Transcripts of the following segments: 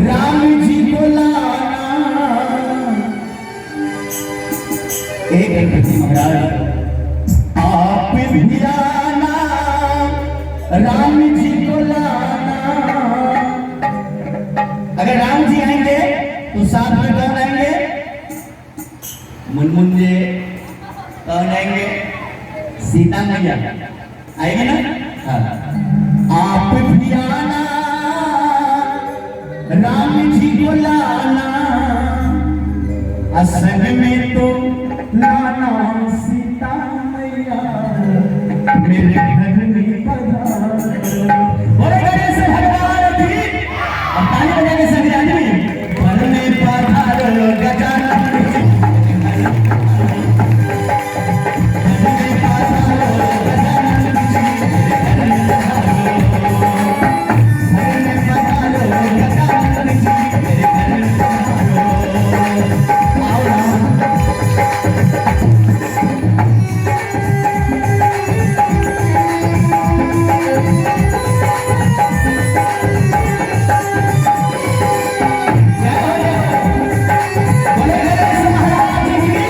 राम जी को लाना। एक गणपति महाराज, आप भी आना, राम जी को लाना। अगर राम जी आएंगे तो साथ में कौन आएंगे? मुनमुन जी। कौन आएंगे? सीता मैया आएंगे ना? हाँ। आप भी आना, राम जी को लाना, असल में तो लाना सीता मैया, मेरे घर में पधारो। बोले गणेश भगवान की। अब ताली बजाने सभी आदमी। घर में पधारो गजानन जी। घर में पधारो गजानन जी, मेरे घर में पधारो। घर में पधारो गजानन जी, मेरे घर में पधारो। आओ राम। जय हो, जय हो। बोले गणेश महाराज की।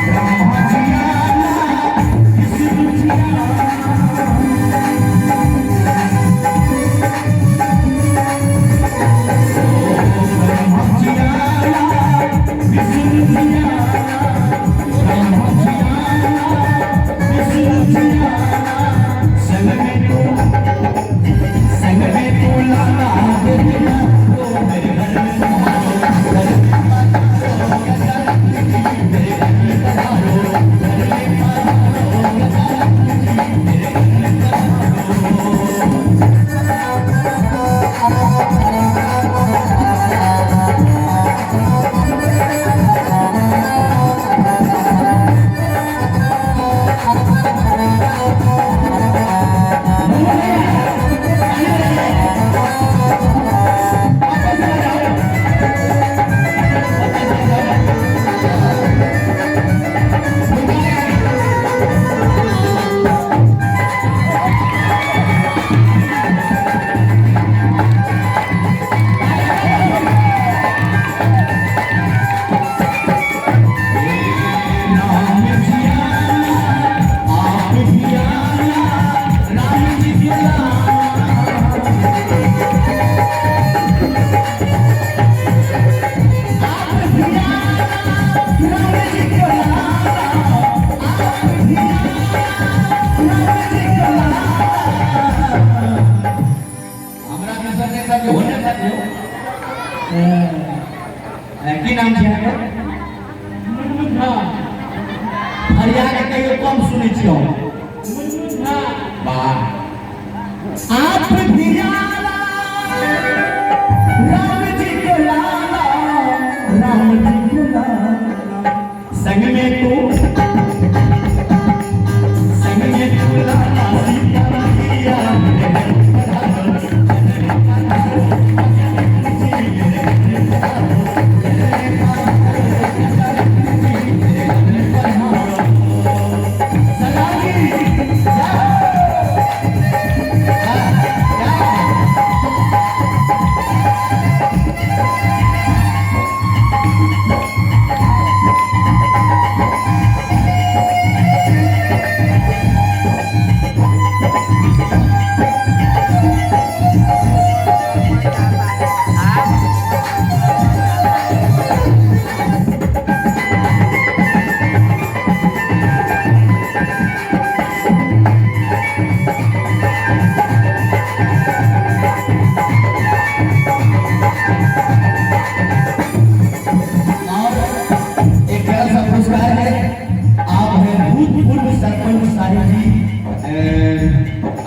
ब्रह्मा जी आना, विष्णु जी आना, ब्रह्मा जी आना, विष्णु जी आना, ब्रह्मा जी आना, विष्णु जी आना, संग में तू, संग में तू लाना देखना, ओ मेरे घर में पधारो। घर में पधारो गजानन जी, मेरे घर में पधारो। घर में पधारो गजानन जी, मेरे घर में पधारो। राम जी आना, आप भी आना, राम जी को लाना। आप भी आना, राम जी को लाना। आप भी आना, राम जी को लाना। हमरा बिसरने साथी होने साथी हो। की नाम छै अहाँके? फरिया के कहियो कम सुनै छियै हम। वाह। आप भी आना, राम जी को लाना, राम जी को लाना, संग में तू, संग में तू लाना सीता मैया, मेरे घर पधारो। घर में पधारो गजानन जी, मेरे घर में पधारो। घर में पधारो गजानन जी, मेरे घर में पधारो। सरदार जी, जय हो। हाँ, जय हो। और एक बड़ा सा पुरस्कार है। आप हैं भूतपूर्व सरपंच साहिब जी,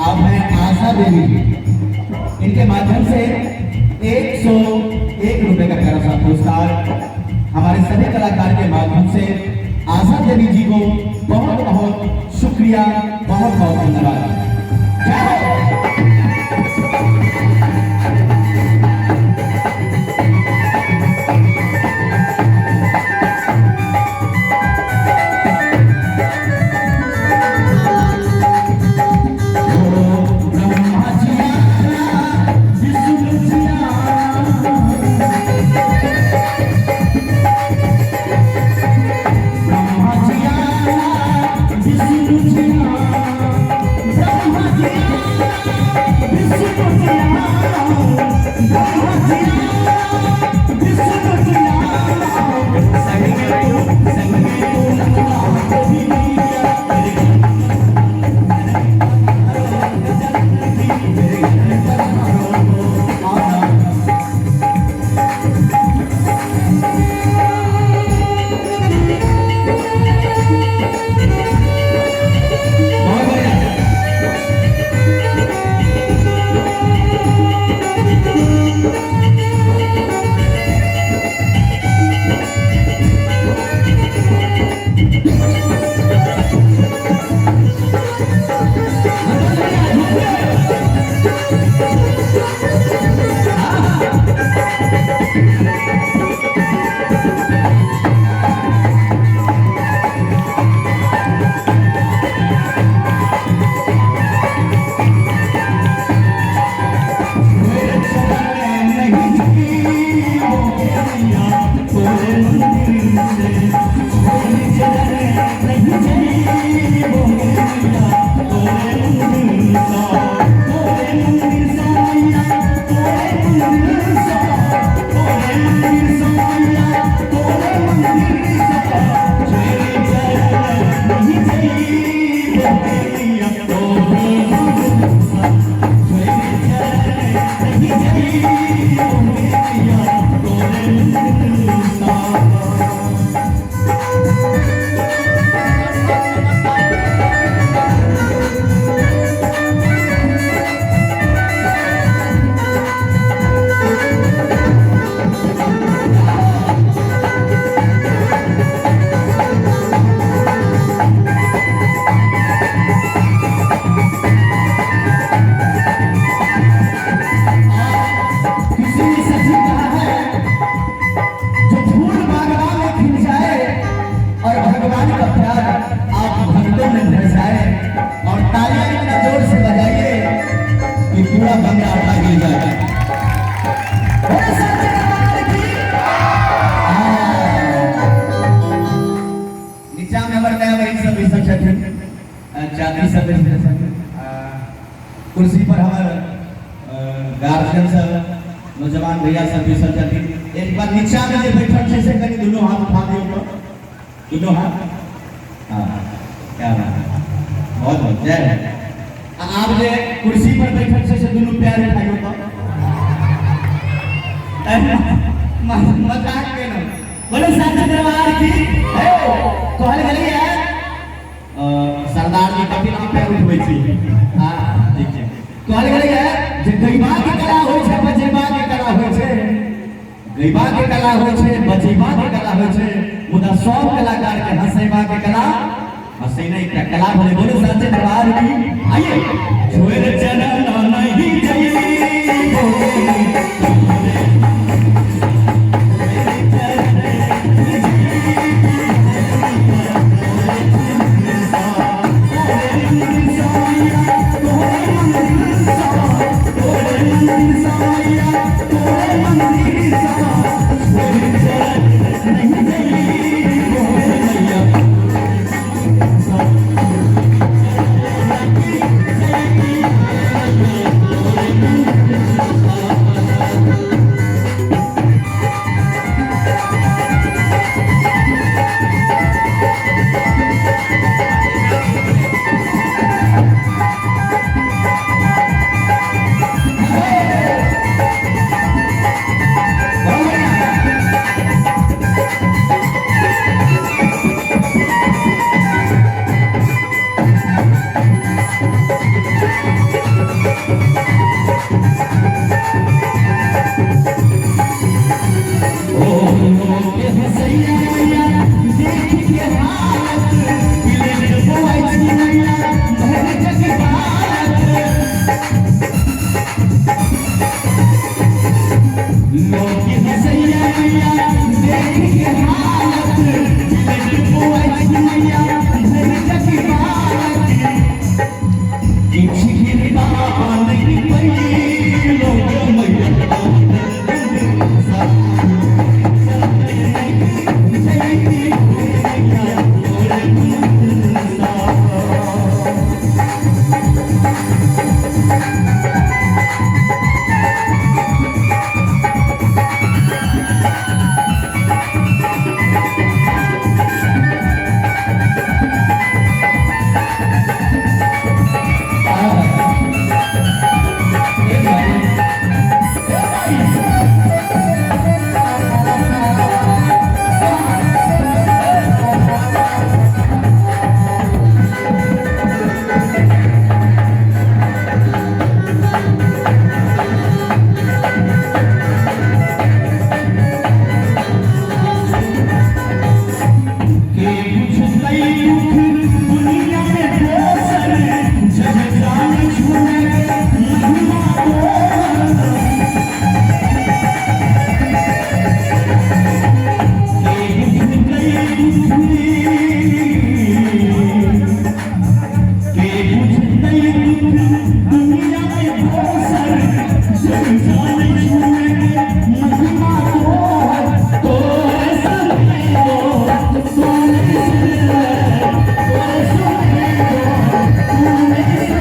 आप हैं आशा देवी जी, इनके माध्यम से 101 रुपए का प्यारा सा पुरस्कार हमारे सभी कलाकार के माध्यम से। आशा देवी जी को बहुत बहुत शुक्रिया, बहुत बहुत धन्यवाद। जय हो। ब्रह्मा जी आना, विष्णु जी आना, ब्रह्मा जी आना, विष्णु जी आना, ब्रह्मा जी आना, विष्णु जी आना, ब्रह्मा जी आना, विष्णु जी आना, संग में तू, संग में तू नंदा कबीरा, मेरे घर पधारो आना। बहुत बढ़िया। मेरे चरण नहीं झुकी मैया तोरे मंदिर से, मेरे चरण नहीं झुकी मैया तोरे मंदिर सा, तोरे मंदिर सा मैया, तोरे मंदिर सा, तोरे मंदिर सा मैया, तोरे मंदिर सा, मेरे चरण नहीं झुकी मैया तोरे मंदिर सा, किसी ने सच कहा है, जो फूल बागवान में खिल जाए और भगवान का प्यार आप भक्तों में भर जाए, और तालियां इतना जोर से बजाइए कि पूरा बंगला आटा गिर जाए। बोलो सच्चे दरबार की। हाँ। नीचा में हमर नया बहिन सब बैसल छथिन, चाची सब बैसल छथिन, कुर्सी पर हमर गार्जियन सब, नौजवान भैया सब बैसल छथिन। एक बार नीचा में जे बैठल छै से कनि दुनू हाथ उठा दियौ तो, दुनू हाथ। हाँ, क्या बात है, बहुत बहुत जय हो। आ आब जे कुर्सी पर बैठल छै से दुनू पैर उठाइयो तो। मजाक केलहुँ। बोलो सच्चे दरबार की। हे, कहल गेलै है सरदार जी कथी नाम पैर उठबै छी। हाँ ठीक छै। कहल गेलै है जे गैबा के कला होइ छै, बजेबा के कला होइ छै, गैबा के कला होइ छै, बजेबा के कला होइ छै, मुदा सब कलाकार के हंसेबा के कला, हंसेना एकटा कला भेलै। बोलो सच्चे दरबार की। आइए। छोड़ चरण नहीं जइबो, ओ मेरी।